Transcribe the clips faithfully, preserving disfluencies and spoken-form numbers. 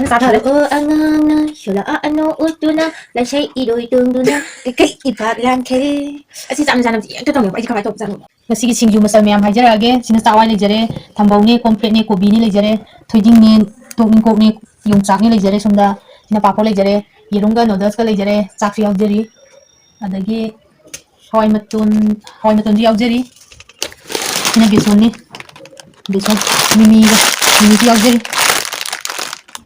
ꯆꯥꯊꯔꯦ꯫ ꯑꯣ ꯑꯉꯥꯡꯅ ꯁꯣꯂꯛꯑ ꯑꯅꯣ ꯎꯠꯇꯨꯅ ꯂꯩꯁꯩ ꯏꯔꯣꯏ ꯇꯣꯡꯗꯨꯅ ꯀꯩꯀꯩ ꯏꯄꯥꯛ ꯂꯥꯡꯈꯔꯦ꯫ ꯑꯁꯤ ꯆꯥꯅ ꯆꯥꯅꯕꯁꯤ ꯍꯦꯛꯇ ꯇꯧꯅꯤꯡꯕ꯫ ꯑꯩꯁꯦ ꯀꯃꯥꯏꯅ ꯇꯧꯕ ꯆꯥꯅꯣ? ꯉꯁꯤꯒꯤ ꯁꯤꯡꯖꯨ ꯃꯆꯜ ꯃꯌꯥꯝ ꯍꯥꯏꯖꯔꯛꯑꯒꯦ꯫ ꯁꯤꯅ ꯆꯥꯛꯋꯥꯏ ꯂꯩꯖꯔꯦ, ꯊꯝꯕꯧꯅꯦ, ꯀꯣꯝꯄ꯭ꯔꯦꯠꯅꯦ, ꯀꯣꯕꯤꯅꯦ ꯂꯩꯖꯔꯦ, ꯊꯣꯏꯗꯤꯡꯅꯦ, ꯇꯣꯛꯅꯤꯡꯀꯣꯛꯅꯦ, ꯌꯣꯡꯆꯥꯛꯅꯦ ꯂꯩꯖꯔꯦ꯫ ꯁꯣꯝꯗ ꯁꯤꯅ ꯄꯥꯐꯣꯔ ꯂꯩꯖꯔꯦ, ꯌꯦꯔꯨꯝꯒ ꯅꯨꯗꯜꯁꯀ ꯂꯩꯖꯔꯦ, ꯆꯥꯛꯁꯨ ꯌꯥꯎꯖꯔꯤ꯫ ꯑꯗꯒꯤ ꯍꯋꯥꯏ ꯃꯇꯣꯟ, ꯍꯋꯥꯏ ꯃꯇꯣꯟꯁꯨ ꯌꯥꯎꯖꯔꯤ꯫ ꯁꯤꯅ ꯕꯦꯁꯣꯟꯅꯤ, ꯕꯦꯁꯣꯟ, ꯃꯤꯃꯤꯒ, ꯃꯤꯃꯤꯁꯨ ꯌꯥꯎꯖꯔꯤ꯫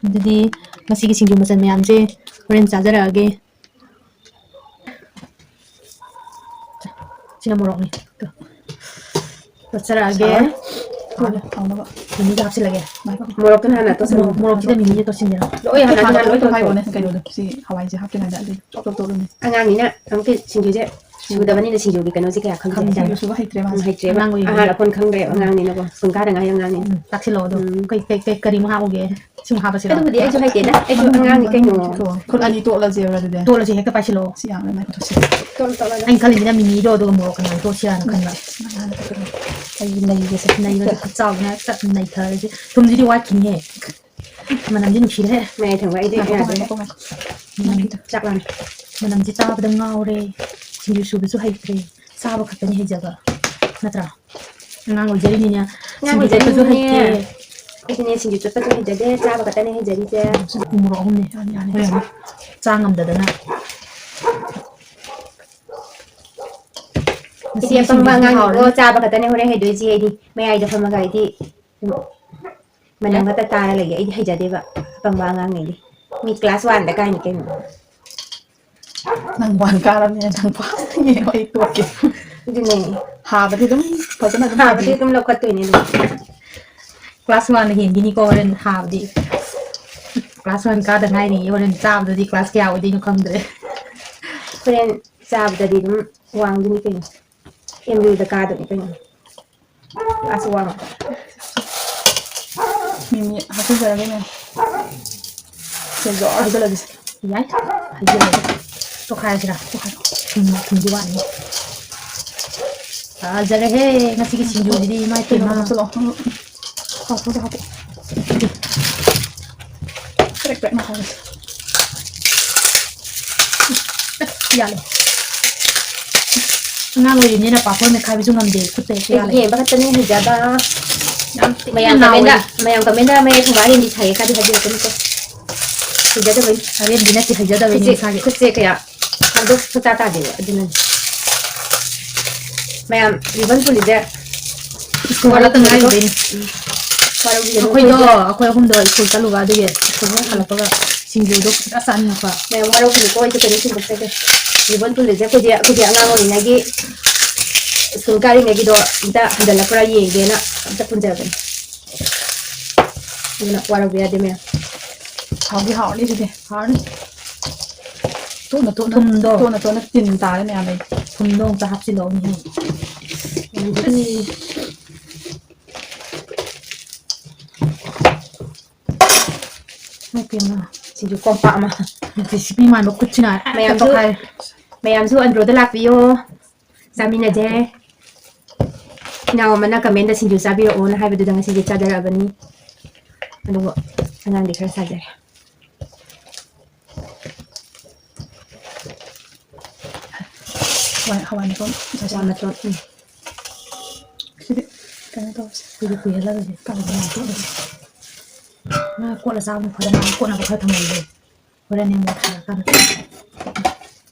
ꯑꯗꯨꯗꯤ ꯉꯁꯤꯒꯤ ꯁꯤꯡꯖꯨ ꯃꯆꯜ ꯃꯌꯥꯝꯁꯦ ꯍꯣꯔꯦꯟ ꯆꯥꯖꯔꯛꯑꯒꯦ꯫ ꯁꯤꯅ ꯃꯣꯔꯣꯛꯅꯤ꯫ ꯇꯣꯠꯆꯔꯛꯑꯒꯦ꯫ ꯁꯥꯔꯦ꯫ ꯍꯥꯎꯅ, ꯍꯥꯎꯅꯕ꯫ ꯃꯤꯃꯤꯁꯦ ꯍꯥꯞꯆꯤꯜꯂꯒꯦ꯫ ꯉꯥꯏꯈꯣ꯫ ꯃꯣꯔꯣꯛꯇꯨꯅ ꯍꯥꯟꯅ ꯇꯣꯠꯁꯜꯂꯣ꯫ ꯃꯣꯔꯣꯛ-, ꯃꯣꯔꯣꯛꯁꯤꯗ ꯃꯤꯃꯤꯁꯦ ꯇꯣꯠꯁꯤꯟꯒꯦꯔꯣ? ꯂꯣꯏ ꯍꯥꯟꯅ ꯍꯥꯟꯅ ꯇꯣꯠꯁꯜꯂꯣ꯫ ꯂꯣꯏ ꯇꯣꯠꯈꯥꯏꯔꯣꯅꯦ ꯀꯩꯅꯣꯗꯣ꯫ ꯁꯤ ꯍꯋꯥꯏꯁꯦ ꯍꯥꯞꯇ꯭ꯔꯤꯉꯩꯗ ꯑꯗꯨ ꯆꯣꯞ ꯆꯣꯞ ꯇꯣꯠꯂꯣꯅꯦ꯫ ꯑꯉꯥꯡꯅꯤꯅ ꯑꯃꯨꯛꯀꯤ ꯁꯤꯡꯖꯨꯁꯦ ꯁꯨꯗꯕꯅꯤꯅ ꯁꯤꯡꯖꯨꯒꯤ ꯀꯩꯅꯣꯁꯦ ꯀꯌꯥ ꯈꯪꯗꯦ ꯈꯪꯗꯦ꯫ ꯍꯥꯏꯇꯥꯔꯦ꯫ ꯁꯤꯡꯖꯨ ꯁꯨꯕ ꯍꯩꯇ꯭ꯔꯦ ꯃꯥꯁꯦ꯫ ꯎꯝ, ꯍꯩꯇ꯭ꯔꯦꯕ꯫ ꯑꯉꯥꯡ ꯑꯣꯏꯔꯤꯉꯩꯗ꯫ ꯑꯍꯥꯟ ꯑꯀꯣꯟ ꯈꯪꯗ꯭ꯔꯦꯕ ꯎꯝ꯫ ꯑꯉꯥꯡꯅꯤꯅꯀꯣ꯫ ꯁ꯭ꯀꯨꯜ ꯀꯥꯗ ꯉꯥꯏꯔꯤ ꯑꯉꯥꯡꯅꯤꯅ꯫ ꯎꯝ, ꯇꯥꯛꯁꯤꯜꯂꯛꯑꯣ ꯑꯗꯣ꯫ ꯎꯝ꯫ ꯀꯩ, ꯀꯩ, ꯀꯩ, ꯀꯔꯤꯃꯨꯛ ꯍꯥꯞꯄꯨꯒꯦ? ꯁꯨꯝ ꯍꯥꯞꯄꯁꯤꯔꯣ? ꯑꯗꯨꯕꯨꯗꯤ ꯑꯩꯁꯨ ꯑꯉꯥꯡꯅꯤ ꯀꯩꯅꯣ꯫ ꯈꯨꯠ ꯑꯅꯤ ꯇꯣꯠꯂꯁꯦꯕ ꯑꯗꯨꯗꯤ꯫ ꯇꯣꯠꯂꯁꯦ, ꯍꯦꯛꯇ ꯄꯥꯏꯁꯤꯜꯂꯛꯑꯣ꯫ ꯁꯤ ꯌꯥꯝꯅ ꯃꯥꯏ ꯄꯨꯊꯣꯛꯁꯤ꯫ ꯇꯣꯠꯂꯣ, ꯇꯣꯠꯂꯣ, ꯇꯣꯠꯂꯣ꯫ ꯑꯩꯅ ꯈꯜꯂꯤꯁꯤꯅ ꯃꯤꯃꯤꯗꯣ ꯑꯗꯨꯒ ꯃꯣꯔꯣꯛ ꯀꯩꯅꯣ ꯇꯣꯠꯁꯤꯔꯥꯅ ꯈꯟꯕ꯫ ꯑꯩꯒꯤ ꯅꯩꯕꯁꯦ꯫ ꯅꯩꯕꯁꯦ ꯈꯨꯠꯆꯥꯎꯁꯤꯅ ꯍꯦꯛꯇ ꯅꯩꯊꯔꯁꯦ꯫ ꯊꯨꯝꯁꯤꯗꯤ ꯋꯥꯠꯈꯤꯅꯦ꯫ ꯃꯅꯝꯗꯤ ꯅꯨꯡꯁꯤꯔꯦ꯫ ꯃꯌꯥꯏ ꯊꯪꯕ ꯑꯩꯗꯤ ꯉꯥꯏꯈꯣ, ꯌꯥꯗ꯭ꯔꯦ꯫ ꯉꯥꯏꯈꯣ, ꯉꯥꯏꯈꯣ꯫ ꯃꯅꯝ, ꯆꯥꯛ ꯂꯥꯝꯃꯦ꯫ ꯃꯅꯝꯁꯤ ꯆꯥꯕꯗ ꯉꯥꯎꯔꯦ꯫ ꯁꯤꯡꯖꯨ ꯁꯨꯕꯁꯨ ꯍꯩꯇ꯭ꯔꯦ꯫ ꯆꯥꯕ ꯈꯛꯇꯅꯤ ꯍꯩꯖꯕ꯫ ꯅꯠꯇ꯭ꯔꯥ? ꯑꯉꯥꯡ ꯑꯣꯏꯖꯔꯤꯅꯤꯅꯦ꯫ ꯑꯉꯥꯡ ꯁꯤꯡꯖꯨ ꯆꯠꯄꯁꯨ ꯑꯣꯏꯖꯔꯤꯅꯤꯅꯦ꯫ ꯍꯩꯇꯦ꯫ ꯑꯩꯁꯨꯅꯦ ꯁꯤꯡꯖꯨ ꯆꯠꯄꯁꯨ ꯍꯩꯖꯗꯦ, ꯆꯥꯕ ꯈꯛꯇꯅꯦ ꯍꯩꯖꯔꯤꯁꯦ꯫ ꯎ ꯃꯣꯔꯣꯛ ꯑꯍꯨꯝꯅꯦ꯫ ꯌꯥꯅꯤ, ꯌꯥꯅꯤ꯫ ꯍꯣꯔꯦꯟ ꯑꯃꯨꯛ ꯆꯥ ꯉꯝꯗꯗꯅ꯫ ꯑꯩꯗꯤ ꯉꯁꯤꯒꯤ ꯑꯄꯪꯕ ꯁꯤꯡꯖꯨꯁꯤꯗꯤ ꯑꯉꯥꯡꯅꯤꯀꯣ, ꯍꯥꯎꯔꯅꯤ꯫ ꯆꯥꯕ ꯈꯛꯇꯅꯦ ꯍꯣꯔꯦꯟ ꯍꯩꯗꯣꯏꯁꯤ꯫ ꯑꯩꯗꯤ ꯃꯌꯥꯏꯗ ꯐꯝꯃꯒ ꯑꯩꯗꯤ ꯃꯅꯝ ꯈꯛꯇ ꯇꯥꯔ ꯂꯩꯒꯦ꯫ ꯑꯩꯗꯤ ꯍꯩꯖꯗꯦꯕ ꯑꯄꯪꯕ ꯑꯉꯥꯡꯅꯤꯗꯤ꯫ ꯃꯤ class one ꯗ ꯀꯥꯏꯅꯤ ꯀꯩꯅꯣ꯫ ꯅꯪ one ꯀꯥꯔꯕꯅꯤꯅ ꯅꯪ pass ꯇꯧꯅꯦꯕ, ꯑꯩ ꯇꯣꯛꯀꯦ꯫ ꯑꯗꯨꯅꯦ꯫ ꯍꯥꯕꯗꯤ ꯑꯗꯨꯝ ꯐꯖꯅ ꯑꯗꯨꯝ ꯍꯥꯕꯗꯤ ꯍꯥꯕꯤ꯫ ꯑꯗꯨꯝ ꯂꯧꯈꯠꯇꯣꯏꯅꯦ ꯑꯗꯨꯝ꯫ Class one ꯅ ꯍꯦꯟꯈꯤꯅꯤꯀꯣ ꯍꯣꯔꯦꯟ ꯍꯥꯕꯗꯤ꯫ Class one ꯀꯥꯗ ꯉꯥꯏꯔꯤꯌꯦ, ꯍꯣꯔꯦꯟ ꯆꯥꯕꯗꯗꯤ class ꯀꯌꯥ ꯑꯣꯏꯗꯣꯏꯅꯣ ꯈꯪꯗ꯭ꯔꯦ꯫ ꯍꯣꯔꯦꯟ ꯆꯥꯕꯗꯗꯤ ꯑꯗꯨꯝ ꯋꯥꯡꯗꯣꯏꯅꯤ ꯀꯩꯅꯣ꯫ M U ꯗ ꯀꯥꯗꯣꯏꯅꯤ ꯀꯩꯅꯣ꯫ Class one꯫ ꯃꯤꯃꯤ ꯍꯥꯞꯆꯤꯟꯖꯔꯒꯦ ꯃꯌꯥꯝ꯫ ꯁꯤꯗꯩꯁꯤꯗ ꯍꯩꯖꯤꯜꯂꯒꯦ꯫ ꯌꯥꯏ꯫ ꯍꯩꯖꯤꯜꯂꯒꯦ꯫ ꯇꯣꯈꯥꯏꯔꯁꯤꯔꯥ? ꯇꯣꯈꯥꯏꯔꯣ꯫ ꯊꯨꯝ, ꯊꯨꯝꯗꯤ ꯋꯥꯠꯂꯤ꯫ ꯐꯖꯔꯦꯍꯦ, ꯉꯁꯤꯒꯤ ꯁꯤꯡꯖꯨꯁꯤꯗꯤ ꯏꯃꯥ ꯀꯩꯅꯣ ꯏꯄꯦꯝꯃ꯫ ꯍꯥꯞꯆꯤꯜꯂꯣ꯫ ꯄꯥꯐꯣꯔꯗꯣ ꯍꯥꯞꯄꯣ꯫ ꯀ꯭ꯔꯦꯛ ꯀ꯭ꯔꯦꯛ ꯃꯈꯣꯟ꯫ ꯌꯥꯜꯂꯦ꯫ ꯑꯉꯥꯡ ꯑꯣꯏꯔꯤꯕꯅꯤꯅ ꯄꯥꯐꯣꯔ ꯃꯦꯠꯈꯥꯏꯕꯁꯨ ꯉꯝꯗꯦ, ꯈꯨꯠꯇ ꯍꯦꯛꯇ ꯌꯥꯜꯂꯦ꯫ ꯌꯦꯡꯕ ꯈꯛꯇꯅꯦ ꯍꯩꯖꯕ꯫ ꯌꯥꯝ ꯊꯤꯅ ꯃꯌꯥꯝ ꯅꯥꯍꯟꯅꯩ꯫ ꯀꯃꯦꯟꯗ, ꯃꯌꯥꯝ ꯀꯃꯦꯟꯗ ꯃꯌꯦꯛ ꯈꯨꯝꯕ ꯑꯔꯦꯝꯕꯤ ꯁꯥꯏꯌꯦ ꯀꯥꯗꯤ ꯍꯥꯏꯕꯤꯔꯛꯀꯅꯨꯀꯣ꯫ ꯍꯩꯖꯗꯕꯩꯅꯤ꯫ ꯑꯔꯦꯝꯕꯤ ꯅꯠꯇꯦ, ꯍꯩꯖꯗꯕꯩꯅꯤ ꯈꯨꯠꯁꯦ, ꯏꯁꯥꯒꯤ꯫ ꯈꯨꯠꯁꯦ ꯀꯌꯥ ꯊꯥꯡꯗꯣꯛ ꯁꯨꯡꯇꯥ ꯇꯥꯗꯦꯕ, ꯑꯗꯨꯅꯅꯦ꯫ ꯃꯌꯥꯝ ꯔꯤꯕꯟ ꯄꯨꯜꯂꯤꯁꯦ ꯁ꯭ꯀꯨꯜ ꯍꯜꯂꯛꯇ ꯉꯥꯏꯔꯤꯕꯩꯅꯤ꯫ ꯋꯥꯔꯧꯕꯤꯒꯅꯨ, ꯑꯩꯈꯣꯏꯗꯣ, ꯑꯩꯈꯣꯏꯁꯦ ꯑꯩꯈꯣꯏ ꯑꯍꯨꯝꯗꯣ ꯁ꯭ꯀꯨꯜ ꯆꯠꯂꯨꯕ, ꯑꯗꯨꯒꯤ ꯁ꯭ꯀꯨꯜ ꯍꯦꯛ ꯍꯜꯂꯛꯄꯒ ꯁꯤꯡꯖꯨꯗꯣ ꯐꯖꯅ ꯆꯥꯅꯤꯡꯉꯛꯄ꯫ ꯃꯌꯥꯝ ꯋꯥꯔꯧꯕꯤꯅꯨꯀꯣ, ꯑꯩꯁꯨ ꯀꯩꯅꯣ ꯁꯤꯟꯗꯣꯛꯆꯒꯦ꯫ ꯔꯤꯕꯟ ꯄꯨꯜꯂꯤꯁꯦ ꯑꯩꯈꯣꯏꯗꯤ, ꯑꯩꯈꯣꯏꯗꯤ ꯑꯉꯥꯡ ꯑꯣꯏꯔꯤꯉꯩꯒꯤ ꯁ꯭ꯀꯨꯜ ꯀꯥꯔꯤꯉꯩꯒꯤꯗꯣ ꯑꯝꯇ ꯍꯟꯖꯜꯂꯛꯄ꯭ꯔꯥ ꯌꯦꯡꯒꯦꯅ ꯑꯝꯇ ꯄꯨꯟꯖꯕꯅꯤ꯫ ꯑꯗꯨꯅ ꯋꯥꯔꯧꯕ ꯌꯥꯗꯦ ꯃꯌꯥꯝ꯫ ꯍꯥꯎꯗꯤ ꯍꯥꯎꯔꯅꯤ ꯑꯗꯨꯗꯤ, ꯍꯥꯎꯔꯅꯤ꯫ ꯇꯣꯠꯅ ꯇꯣꯠꯅ, ꯊꯨꯝꯗꯣ꯫ ꯇꯣꯠꯅ ꯇꯣꯠꯅ ꯇꯤꯟ ꯇꯥꯔꯦ ꯃꯌꯥꯝ ꯑꯩ꯫ ꯊꯨꯝꯗꯣ ꯑꯃꯨꯛꯇ ꯍꯥꯞꯆꯤꯜꯂꯛꯑꯣꯅꯦꯍꯦ꯫ ꯎꯝ꯫ ꯏꯃꯥꯏ ꯄꯦꯝꯃ꯫ ꯁꯤꯁꯨ ꯀꯣꯝꯄꯥꯛ ꯑꯃ꯫ ꯔꯦꯁꯤꯄꯤ ꯃꯥꯟꯕ ꯈꯨꯠꯁꯤꯅ ꯍꯦꯛꯇ ꯃꯌꯥꯝꯁꯨ, ꯇꯣꯈꯥꯏꯔꯦ꯫ ꯃꯌꯥꯝꯁꯨ ꯑꯟꯗ꯭ꯔꯣꯗ ꯂꯥꯛꯄꯤꯌꯣ꯫ ꯆꯥꯃꯤꯟꯅꯁꯦ꯫ ꯏꯅꯥꯎ ꯑꯃꯅ ꯀꯃꯦꯟꯗ ꯁꯤꯡꯖꯨ ꯆꯥꯕꯤꯔꯛꯑꯣꯅ ꯍꯥꯏꯕꯗꯨꯗ ꯉꯁꯤꯗꯤ ꯆꯥꯖꯔꯛꯑꯕꯅꯤ꯫ ꯑꯗꯨꯒ ꯑꯉꯥꯡꯗꯤ ꯈꯔ ꯆꯥꯖꯔꯦ꯫ ꯍꯋꯥꯏ, ꯍꯋꯥꯏ ꯃꯇꯣꯟ ꯉꯁꯥꯏ ꯍꯋꯥꯏ ꯃꯇꯣꯟ, ꯎꯝ꯫ ꯁꯤꯗꯤ ꯀꯩꯅꯣ ꯇꯧꯔꯁꯦ꯫ ꯁꯤꯗꯤ ꯀꯨꯏꯍꯜꯂꯔꯣꯏꯁꯦ꯫ ꯀꯥꯡꯍꯧ ꯑꯣꯏꯅ ꯇꯧꯔꯁꯦ꯫ ꯉꯥ ꯀꯣꯠꯂ ꯆꯥꯕꯅ ꯐꯗꯧ ꯃꯥꯜꯂꯦ꯫ ꯀꯣꯠꯅꯕ ꯈꯔ ꯊꯝꯍꯧꯁꯦ꯫ ꯍꯣꯔꯦꯟ ꯑꯃꯨꯛ ꯊꯥꯔꯀꯥꯟꯗ꯫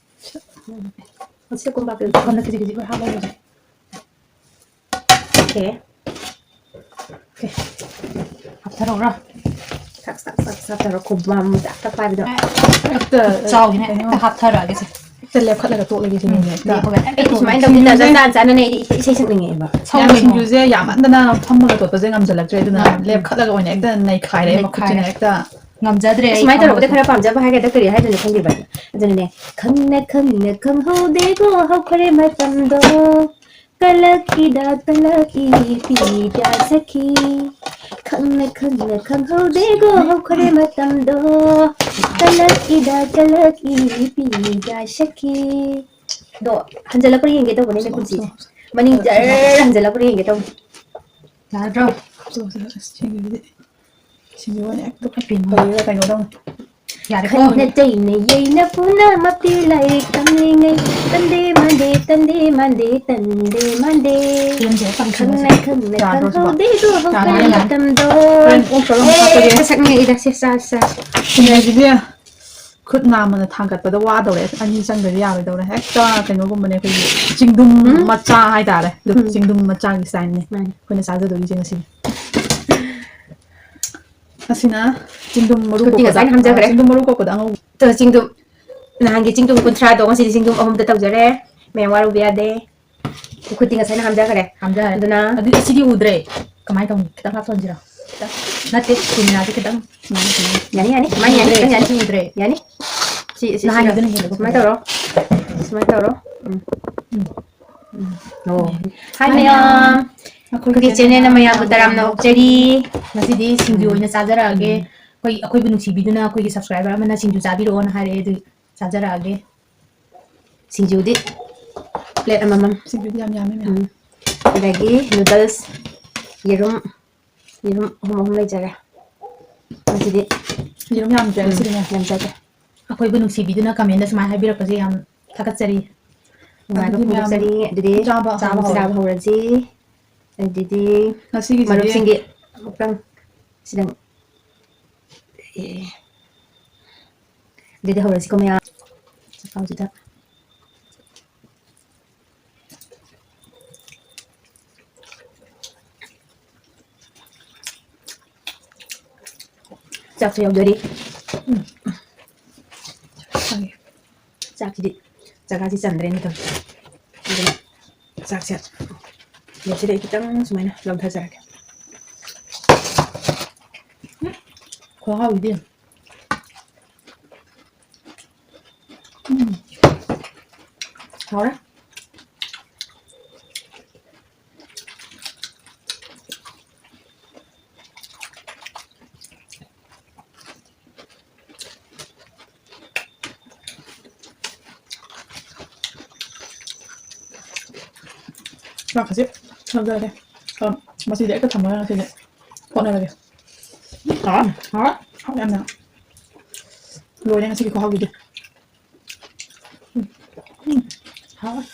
ꯃꯁꯤꯗ ꯀꯣꯝꯄꯥꯛꯇ ꯄꯨꯈꯝꯗ ꯈꯖꯤꯛ ꯈꯖꯤꯛ ꯂꯣꯏ ꯍꯥꯞꯍꯧꯔꯁꯦ꯫ ꯑꯣꯀꯦ꯫ ꯑꯣꯀꯦ꯫ ꯍꯥꯞꯊꯔꯛꯎꯔꯥ? ꯁꯛ, ꯁꯛ, ꯁꯛ, ꯁꯛ ꯇꯧꯔ ꯈꯨꯕꯥꯝ ꯇꯥꯛ ꯇꯥꯛ ꯄꯥꯏꯕꯗꯣ꯫ ꯍꯦꯛꯇ ꯆꯥꯎꯒꯤꯅꯦ, ꯀꯩꯅꯣ, ꯍꯦꯛꯇ ꯍꯥꯞꯊꯔꯛꯑꯒꯦꯁꯦ꯫ ꯍꯦꯛꯇ ꯂꯦꯞꯈꯠꯂꯒ ꯇꯣꯛꯂꯒꯦ ꯁꯤꯅꯤꯅꯦ, ꯎꯝ, ꯍꯦꯛꯇ꯫ ꯂꯦꯞꯄꯒ ꯍꯦꯛꯇ ꯑꯩꯗꯤ ꯁꯨꯃꯥꯏꯅ ꯇꯧꯗꯣꯏ ꯁꯤꯡꯖꯨꯁꯦ ꯇꯥꯟꯖꯥ ꯆꯥꯟ ꯆꯥꯟꯅꯅ ꯑꯩꯗꯤ ꯏꯁꯩ, ꯏꯁꯩ ꯁꯛꯅꯤꯡꯉꯛꯑꯦꯕ꯫ ꯌꯥꯝ ꯁꯥꯎꯅꯤꯡꯉꯦ꯫ ꯁꯤꯡꯖꯨꯁꯦ ꯌꯥꯝꯃꯟꯗꯅ ꯐꯝꯃꯒ ꯇꯣꯠꯄꯁꯦ ꯉꯝꯖꯜꯂꯛꯇ꯭ꯔꯦ, ꯑꯗꯨꯅ ꯎꯝ꯫ ꯂꯦꯞꯈꯠꯂꯒ ꯑꯣꯏꯅ ꯍꯦꯛꯇ ꯅꯩꯈꯥꯏꯔꯦ ꯅꯩꯈꯥꯏꯔꯦ꯫ ꯃꯈꯨꯠꯁꯤꯅ ꯍꯦꯛꯇ꯫ ꯉꯝꯖꯗ꯭ꯔꯦ ꯑꯩ ꯁꯨꯃꯥꯏꯅ ꯇꯧꯔꯛꯄꯗ ꯊꯝꯃꯒꯦ꯫ ꯈꯔ ꯄꯥꯝꯖꯕ ꯍꯥꯏꯒꯗ꯭ꯔꯥ ꯀꯔꯤ ꯍꯥꯏꯗꯣꯏꯅꯣ ꯈꯪꯗꯦꯕ꯫ ꯑꯗꯨꯅꯅꯦ, ꯈꯪꯅ ꯈꯪꯅ ꯈꯪꯍꯧꯗꯦꯀꯣ ꯍꯧꯈ꯭ꯔꯦ ꯃꯇꯝꯗꯣ꯫ ꯀꯂꯛꯏꯗ ꯀꯂꯛꯏ ꯄꯤꯒ ꯁꯈꯤ꯫ ꯈꯪꯅ ꯈꯪꯅ ꯈꯪꯍꯧꯗꯦꯀꯣ ꯍꯧꯈ꯭ꯔꯦ ꯃꯇꯝꯗꯣ꯫ ꯀꯂꯛꯏꯗ ꯀꯂꯛꯏ ꯄꯤꯒ ꯁꯈꯤ꯫ ꯑꯗꯣ ꯍꯟꯖꯜꯂꯛꯄ꯭ꯔꯥ ꯌꯦꯡꯒꯦ ꯇꯧꯕꯅꯦ ꯃꯈꯨꯠꯁꯤ꯫ ꯃꯅꯤꯡ ꯖꯔ ꯍꯟꯖꯜꯂꯛꯄ꯭ꯔꯥ ꯌꯦꯡꯒꯦ ꯇꯧꯕꯅꯦ꯫ ꯌꯥꯔꯗ꯭ꯔꯣ? ꯁꯤꯒꯤꯗꯤ꯫ ꯁꯤꯡꯖꯨ ꯑꯣꯏꯅ ꯍꯦꯛꯇ ꯐꯩꯔꯒ ꯀꯩꯅꯣ ꯇꯧꯅꯤ꯫ ꯌꯥꯔꯦꯀꯣ꯫ ꯈꯠꯅ ꯆꯩꯅ ꯌꯩꯅ ꯐꯨꯅ ꯃꯛꯇꯤ ꯂꯥꯏꯔꯤꯛ ꯇꯝꯂꯤꯉꯩ꯫ ꯇꯟꯗꯦ ꯃꯥꯟꯗꯦ, ꯇꯟꯗꯦ ꯃꯥꯟꯗꯦ, ꯇꯟꯗꯦ ꯃꯥꯟꯗꯦ꯫ ꯐꯤꯂꯝꯁꯦ ꯍꯦꯛ ꯇꯝꯁꯤꯜꯂꯁꯦ꯫ ꯈꯪꯅ ꯈꯪꯅ ꯌꯥꯗ꯭ꯔꯣ ꯁꯤꯕꯣ? ꯈꯪꯍꯧꯗꯦꯗꯣ ꯌꯥꯔꯦ, ꯍꯧꯈ꯭ꯔꯦ ꯌꯥꯔꯦ꯫ ꯃꯇꯝꯗꯣ꯫ ꯍꯣꯔꯦꯟ ꯑꯣꯛ ꯆꯠꯂꯣ, ꯑꯦ, ꯍꯥꯞꯄꯒꯦ꯫ ꯃꯁꯛ ꯅꯤꯡꯉꯛꯏꯗ꯫ ꯁꯦ, ꯆꯥ, ꯆꯥ꯫ ꯁꯤꯡꯖꯨꯁꯤꯗꯤ ꯈꯨꯠ ꯅꯥꯝꯃꯅ ꯊꯥꯡꯒꯠꯄꯗ ꯋꯥꯗꯧꯔꯦ꯫ ꯑꯅꯤ ꯆꯪꯗ꯭ꯔꯗꯤ ꯌꯥꯔꯣꯏꯗꯧꯔꯦ꯫ ꯍꯦꯛꯇ ꯀꯩꯅꯣꯒꯨꯝꯕꯅꯦ, ꯑꯩꯈꯣꯏꯒꯤ ꯆꯤꯡꯗꯨꯝ ꯎꯝ꯫ ꯃꯆꯥ ꯍꯥꯏꯇꯥꯔꯦ꯫ ꯑꯗꯨ ꯎꯝ꯫ ꯆꯤꯡꯗꯨꯝ ꯃꯆꯥꯒꯤ ꯁ꯭ꯇꯥꯏꯜꯅꯦ ꯃꯥꯅꯦ꯫ ꯑꯩꯈꯣꯏꯅ ꯆꯥꯖꯗꯣꯏꯁꯦ ꯉꯁꯤꯗꯤ꯫ ꯑꯁꯤꯅ ꯆꯤꯡꯗꯨꯝ ꯃꯔꯨ ꯈꯨꯠꯇꯤ ꯀꯣꯛꯄꯗ, ꯉꯁꯥꯏꯅ ꯍꯥꯝꯖꯈ꯭ꯔꯦ꯫ ꯆꯤꯡꯗꯨꯝ ꯃꯔꯨ ꯀꯣꯛꯄꯗ ꯑꯉꯧꯕ꯫ ꯇꯣ, ꯆꯤꯡꯗꯨꯝ, ꯅꯍꯥꯟꯒꯤ ꯆꯤꯡꯗꯨꯝ ꯀꯨꯟꯊ꯭ꯔꯥꯗꯣ ꯉꯁꯤꯗꯤ ꯆꯤꯡꯗꯨꯝ ꯑꯍꯨꯝꯗ ꯇꯧꯖꯔꯦ꯫ ꯃꯌꯥꯝ ꯋꯥꯔꯧꯕ ꯌꯥꯗꯦ꯫ ꯈꯨꯠꯇꯤ ꯉꯁꯥꯏꯅ ꯍꯥꯝꯖꯈ꯭ꯔꯦ꯫ ꯍꯥꯝꯖꯈ꯭ꯔꯦ꯫ ꯑꯗꯨꯅ ꯑꯗꯨꯗꯤ ꯑꯁꯤꯗꯤ ꯎꯗ꯭ꯔꯦ꯫ ꯀꯃꯥꯏꯅ ꯇꯧꯅꯤ? ꯈꯤꯇꯪ ꯍꯥꯞꯆꯤꯟꯁꯤꯔꯣ? ꯈꯤꯇꯪ꯫ ꯅꯠꯇꯦ, ꯁꯨꯃꯤꯅꯥꯁꯦ ꯈꯤꯇꯪ꯫ ꯌꯥꯅꯤ, ꯌꯥꯅꯤ꯫ ꯀꯃꯥꯏꯅ ꯌꯥꯅꯤ? ꯎꯗ꯭ꯔꯦ, ꯈꯤꯇꯪ ꯌꯥꯅꯤ꯫ ꯁꯤꯗꯤ ꯎꯗ꯭ꯔꯦ꯫ ꯌꯥꯅꯤ꯫ ꯁꯤ, ꯁꯤ, ꯅꯍꯥꯟꯒꯤꯗꯨꯅ ꯁꯤꯒ ꯍꯦꯜꯂꯦꯀꯣ ꯁꯨꯃꯥꯏꯅ ꯐꯖꯕ꯫ ꯇꯧꯔꯣ꯫ ꯁꯨꯃꯥꯏꯅ ꯇꯧꯔꯣ꯫ ꯎꯝ꯫ ꯎꯝ꯫ ꯑꯣ꯫ ꯎꯝ꯫ ꯍꯥꯏ ꯃꯌꯥꯝ꯫ ꯑꯩꯈꯣꯏꯒꯤ ꯑꯩꯈꯣꯏꯒꯤ channel ꯅ ꯃꯌꯥꯝꯕꯨ ꯇꯔꯥꯝꯅ ꯑꯣꯛꯆꯔꯤ꯫ ꯉꯁꯤꯗꯤ ꯁꯤꯡꯖꯨ ꯎꯝ꯫ ꯑꯣꯏꯅ ꯆꯥꯖꯔꯛꯑꯒꯦ꯫ ꯎꯝ꯫ ꯑꯩꯈꯣꯏ, ꯑꯩꯈꯣꯏꯕꯨ ꯅꯨꯡꯁꯤꯕꯤꯗꯨꯅ ꯑꯩꯈꯣꯏꯒꯤ subscriber ꯑꯃꯅ ꯁꯤꯡꯖꯨ ꯆꯥꯕꯤꯔꯛꯑꯣꯅ ꯍꯥꯏꯔꯛꯑꯦ, ꯑꯗꯨ ꯆꯥꯖꯔꯛꯑꯒꯦ꯫ ꯁꯤꯡꯖꯨꯗꯤ plate ꯑꯃꯃꯝ꯫ ꯁꯤꯡꯖꯨꯗꯤ ꯌꯥꯝ ꯌꯥꯝꯃꯦ, ꯃꯌꯥꯝ꯫ ꯎꯝ꯫ ꯑꯗꯒꯤ noodles, ꯌꯦꯔꯨꯝ, ꯌꯦꯔꯨꯝ ꯑꯍꯨꯝ ꯑꯍꯨꯝ ꯂꯩꯖꯔꯦ꯫ ꯉꯁꯤꯗꯤ ꯌꯦꯔꯨꯝ ꯌꯥꯝꯗ꯭ꯔꯦ ꯎꯝ, ꯉꯁꯤꯗꯤꯅꯦ꯫ ꯌꯥꯝꯖꯗ꯭ꯔꯦ꯫ ꯑꯩꯈꯣꯏꯕꯨ ꯅꯨꯡꯁꯤꯕꯤꯗꯨꯅ comment ꯁꯨꯃꯥꯏꯅ ꯍꯥꯏꯕꯤꯔꯛꯄꯁꯦ ꯌꯥꯝ ꯊꯥꯒꯠꯆꯔꯤ꯫ ꯅꯨꯡꯉꯥꯏꯕ ꯑꯗꯨꯗꯤ ꯃꯌꯥꯝ ꯐꯣꯡꯗꯣꯛꯆꯔꯤ꯫ ꯑꯗꯨꯗꯤ ꯆꯥꯕ ꯆꯥꯕ ꯍꯧꯔꯁꯤ꯫ ꯍꯧꯔꯁꯤ꯫ ꯑꯗꯨꯗꯤ ꯉꯁꯤꯒꯤꯁꯤꯗꯤ ꯃꯔꯨꯞꯁꯤꯡꯒꯤ ꯑꯃꯨꯛꯇꯪ ꯁꯤꯗꯪ ꯑꯦ꯫ ꯑꯗꯨꯗꯤ ꯍꯧꯔꯁꯤꯀꯣ ꯃꯌꯥꯝ꯫ ꯆꯈꯥꯎꯁꯤꯗ꯫ ꯆꯥꯛꯁꯨ ꯌꯧꯗꯣꯔꯤ꯫ ꯎꯝ꯫ ꯆꯥꯛꯁꯤꯗꯤ ꯆꯒꯥꯁꯤ ꯆꯟꯗ꯭ꯔꯦꯅꯦ ꯇꯧꯔꯤꯁꯦ꯫ ꯑꯗꯨꯅ ꯆꯥꯛꯁꯦ ꯌꯧꯁꯤꯜꯂꯛꯑꯦ, ꯈꯤꯇꯪ ꯁꯨꯃꯥꯏꯅ ꯂꯧꯊꯖꯔꯒꯦ꯫ ꯎꯝ, ꯈꯨꯍꯥꯎꯁꯤꯗꯤ꯫ ꯎꯝ꯫ ꯍꯥꯎꯔꯦ꯫ ꯆꯥꯛꯀꯁꯦ ꯂꯧꯖꯔꯒꯦ꯫ ꯑ, ꯃꯁꯤꯗꯤ ꯍꯦꯛꯇ ꯊꯝꯃꯒ ꯉꯁꯤꯗꯤ ꯍꯣꯠꯅꯔꯒꯦ꯫ ꯍꯥꯎꯔꯦ, ꯍꯥꯎꯔꯦ, ꯍꯥꯎꯔꯦ ꯌꯥꯝꯅ꯫ ꯂꯣꯏꯔꯦ ꯉꯁꯤꯒꯤ ꯈꯨꯍꯥꯎꯒꯤꯗꯤ꯫ ꯎꯝ, ꯎꯝ, ꯍꯥꯎꯔꯦ꯫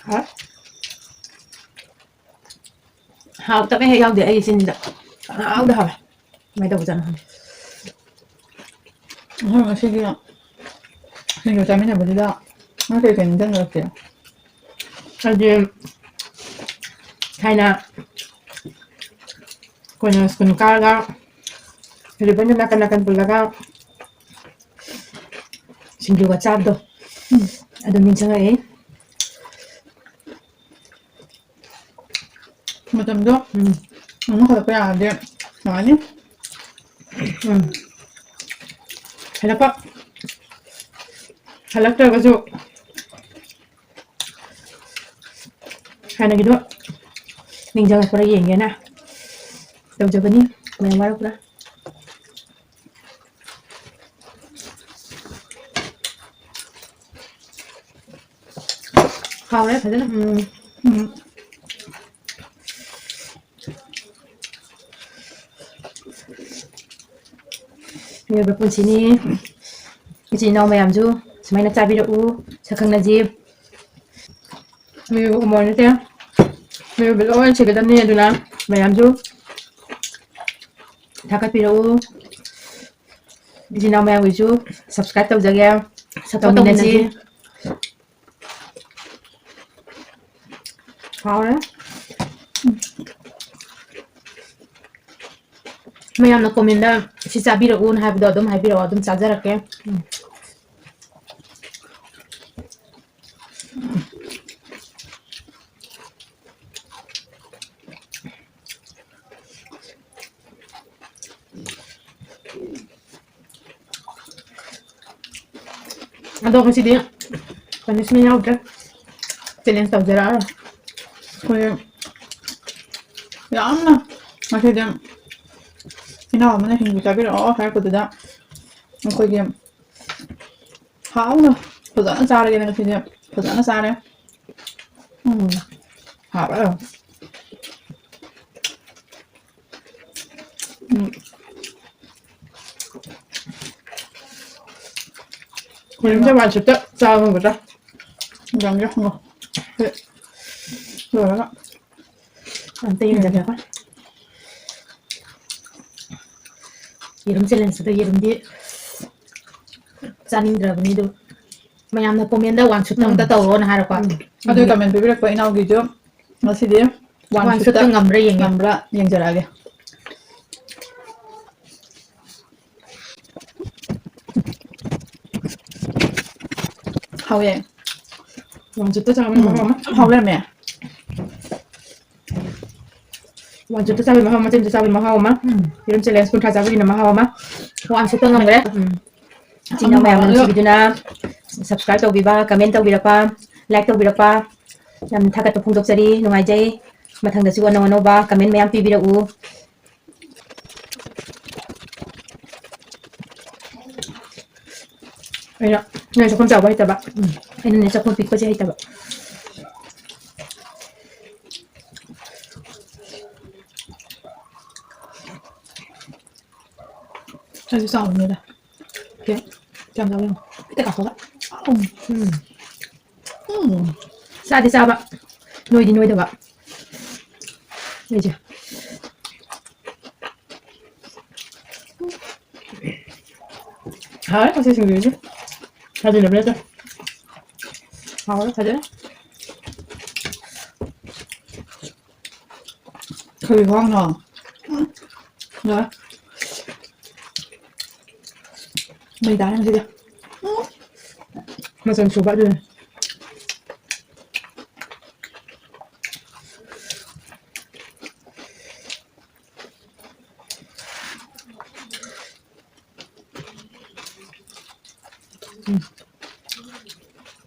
ꯍꯥ? ꯍꯥꯎꯇꯕ ꯍꯦꯛ ꯌꯥꯎꯗꯦ ꯑꯩ ꯆꯤꯟꯁꯤꯗ꯫ ꯄꯪꯍꯥꯎꯗ ꯍꯥꯎꯋꯦ꯫ ꯀꯃꯥꯏꯅ ꯇꯧꯕꯖꯥꯠꯅꯣ ꯈꯪꯗꯦ꯫ ꯑꯩꯈꯣꯏ ꯉꯁꯤꯒꯤ ꯁꯤꯡꯖꯨ ꯆꯥꯃꯤꯟꯅꯕꯗꯨꯗ ꯅꯪ ꯀꯩ ꯀꯩ ꯅꯤꯡꯁꯤꯡꯉꯛꯀꯦ? ꯑꯩꯗꯤ ꯊꯥꯏꯅ ꯑꯩꯈꯣꯏꯅ ꯁ꯭ꯀꯨꯜ ꯀꯥꯔꯒ ꯔꯤꯕꯟꯗꯣ ꯅꯥꯀꯟ ꯅꯥꯀꯟ ꯄꯨꯜꯂꯒ ꯁꯤꯡꯖꯨꯒ ꯆꯥꯕꯗꯣ, ꯎꯝ, ꯑꯗꯨ ꯅꯤꯡꯁꯤꯡꯉꯛꯑꯦ꯫ ꯃꯇꯝꯗꯣ, ꯎꯝ, ꯑꯃꯨꯛ ꯍꯜꯂꯛꯄ ꯌꯥꯔꯗꯤ ꯅꯨꯡꯉꯥꯏꯅꯤ꯫ ꯎꯝ꯫ ꯍꯜꯂꯛꯄ, ꯍꯜꯂꯛꯇ꯭ꯔꯒꯁꯨ ꯍꯥꯟꯅꯒꯤꯗꯣ ꯅꯤꯡꯁꯤꯡꯉꯛꯄ꯭ꯔꯥ ꯌꯦꯡꯒꯦꯅ ꯇꯧꯖꯕꯅꯤ꯫ ꯃꯌꯥꯝ ꯋꯥꯔꯛꯄ꯭ꯔꯥ? ꯍꯥꯎꯔꯦ ꯐꯖꯅ꯫ ꯎꯝ, ꯎꯝ꯫ ꯃꯤꯑꯣꯏꯕ ꯄꯨꯟꯁꯤꯅꯤ꯫ ꯏꯆꯤꯟ ꯏꯅꯥꯎ ꯃꯌꯥꯝꯁꯨ ꯁꯨꯃꯥꯏꯅ ꯆꯥꯕꯤꯔꯛꯎ, ꯁꯛꯈꯪꯅꯁꯤ꯫ ꯃꯤꯑꯣꯏꯕ ꯎꯃꯣꯏ ꯅꯠꯇꯦ, ꯃꯤꯑꯣꯏꯕ ꯂꯣꯏ ꯁꯤꯒꯗꯕꯅꯤ꯫ ꯑꯗꯨꯅ ꯃꯌꯥꯝꯁꯨ ꯊꯥꯒꯠꯄꯤꯔꯛꯎ꯫ ꯏꯆꯤꯟ ꯏꯅꯥꯎ ꯃꯌꯥꯝꯒꯤꯁꯨ subscribe ꯇꯧꯖꯒꯦ꯫ Support ꯇꯧꯃꯤꯟꯅꯁꯤ꯫ ꯇꯧꯃꯤꯟꯅꯁꯤ꯫ ꯍꯥꯎꯔꯦ꯫ ꯃꯌꯥꯝꯅ comment ꯁꯤ ꯆꯥꯕꯤꯔꯛꯎꯅ ꯍꯥꯏꯕꯗꯣ ꯑꯗꯨꯝ ꯍꯥꯏꯕꯤꯔꯛꯑꯣ, ꯑꯗꯨꯝ ꯆꯥꯖꯔꯛꯀꯦ꯫ ꯎꯝ꯫ ꯑꯗꯣ ꯉꯁꯤꯗꯤ punishment ꯌꯥꯎꯗ꯭ꯔꯦ꯫ Challenge ꯇꯧꯖꯔꯛꯑꯔꯣꯏ꯫ ꯑꯩꯈꯣꯏ ꯌꯥꯝꯅ ꯉꯁꯤꯗꯤ ꯏꯅꯥꯎ ꯑꯃꯅ ꯁꯤꯡꯖꯨ ꯆꯥꯕꯤꯔꯛꯑꯣ ꯍꯥꯏꯔꯛꯄꯗꯨꯗ ꯑꯩꯈꯣꯏꯒꯤ ꯍꯥꯎꯅ ꯐꯖꯅ ꯆꯥꯔꯒꯦꯅ ꯉꯁꯤꯗꯤ ꯐꯖꯅ ꯆꯥꯔꯦ꯫ ꯎꯝ꯫ ꯍꯥꯎꯔꯦ꯫ ꯎꯝ꯫ ꯌꯦꯔꯨꯝꯁꯦ one shot ꯇ ꯆꯥꯕ ꯉꯝꯒꯗ꯭ꯔꯥ? ꯌꯦꯡꯒꯦ, ꯉꯣ꯫ ꯁꯤ ꯂꯣꯏꯔꯒ꯫ ꯑꯝꯇ ꯌꯦꯡꯖꯒꯦꯀꯣ꯫ ꯌꯦꯔꯨꯝ challenge ꯁꯤꯗ ꯌꯦꯔꯨꯝꯗꯤ ꯆꯥꯅꯤꯡꯗ꯭ꯔꯕꯅꯤ, ꯑꯗꯨ ꯃꯌꯥꯝꯅ comment ꯇ one shot ꯇ ꯑꯝꯇ ꯎꯝ꯫ ꯇꯧꯔꯣꯅ ꯍꯥꯏꯔꯛꯄ꯫ ꯎꯝ꯫ ꯑꯗꯨꯒꯤ comment ꯄꯤꯕꯤꯔꯛꯄ ꯏꯅꯥꯎꯒꯤꯁꯨ ꯉꯁꯤꯗꯤ one shot ꯇ ꯉꯝꯕ꯭ꯔꯥ ꯌꯦꯡꯒꯦ꯫ ꯉꯝꯕ꯭ꯔꯥ ꯌꯦꯡꯖꯔꯛꯑꯒꯦ꯫ ꯍꯥꯎꯋꯦ꯫ One shot ꯇ ꯆꯥꯕꯅ ꯎꯝ꯫ ꯃꯍꯥꯎ ꯑꯃ꯫ ꯍꯥꯎ ꯂꯩꯔꯝꯃꯦ꯫ One shot ꯇ ꯆꯥꯕꯒꯤ ꯃꯍꯥꯎ ꯑꯃ, ꯃꯆꯤꯟꯗ ꯆꯥꯕꯒꯤ ꯃꯍꯥꯎ ꯑꯃ꯫ ꯎꯝ꯫ ꯌꯦꯔꯨꯝ challenge ꯀꯨꯟꯊ꯭ꯔꯥ ꯆꯥꯕꯒꯤꯅ ꯃꯍꯥꯎ ꯑꯃ꯫ One shot ꯇ ꯉꯝꯈ꯭ꯔꯦ꯫ ꯎꯝ꯫ ꯏꯆꯤꯟ ꯏꯅꯥꯎ ꯃꯌꯥꯝꯅ ꯑꯗꯣ ꯅꯨꯡꯁꯤꯕꯤꯗꯨꯅ subscribe ꯇꯧꯕꯤꯕ, comment ꯇꯧꯕꯤꯔꯛꯄ, like ꯇꯧꯕꯤꯔꯛꯄ ꯌꯥꯝ ꯊꯥꯒꯠꯄ ꯐꯣꯡꯗꯣꯛꯆꯔꯤ꯫ ꯅꯨꯡꯉꯥꯏꯖꯩ꯫ ꯃꯊꯪꯗꯁꯨ ꯑꯅꯧ ꯑꯅꯧꯕ comment ꯃꯌꯥꯝ ꯄꯤꯕꯤꯔꯛꯎ꯫ ꯑꯩꯅ ꯅꯣꯏ ꯆꯥꯛꯈꯨꯝ ꯆꯥꯎꯕ ꯍꯩꯇꯕ꯫ ꯎꯝ꯫ ꯑꯩꯅꯅꯦ ꯆꯥꯛꯈꯨꯝ ꯄꯤꯛꯄꯁꯦ ꯍꯩꯇꯕ꯫ ꯑꯩꯁꯨ ꯆꯥꯎꯕꯅꯤꯗ꯫ ꯀꯌꯥꯝ ꯆꯥꯎ ꯌꯦꯡꯉꯨ꯫ ꯍꯦꯛꯇ ꯀꯥꯊꯣꯛꯑꯒ꯫ ꯎꯝ꯫ ꯎꯝ꯫ ꯆꯥꯗꯤ ꯆꯥꯕ, ꯅꯣꯏꯗꯤ ꯅꯣꯏꯗꯕ꯫ ꯑꯩꯁꯦ꯫ ꯍꯥꯎꯋꯦ ꯉꯁꯤ ꯁꯤꯡꯖꯨꯁꯦ꯫ ꯊꯥꯖꯤꯟꯅꯕ ꯅꯠꯇꯦ꯫ ꯍꯥꯎꯋꯦ ꯐꯖꯅ꯫ ꯀꯔꯤ ꯈ꯭ꯋꯥꯡꯅꯣ? ꯎꯝ꯫ ꯌꯥꯔꯦ꯫ ꯃꯩ ꯇꯥꯔꯦ ꯉꯁꯤꯗꯤ꯫ ꯎꯝ꯫ ꯃꯆꯜ ꯁꯨꯕ ꯑꯗꯨꯅ꯫ ꯎꯝ꯫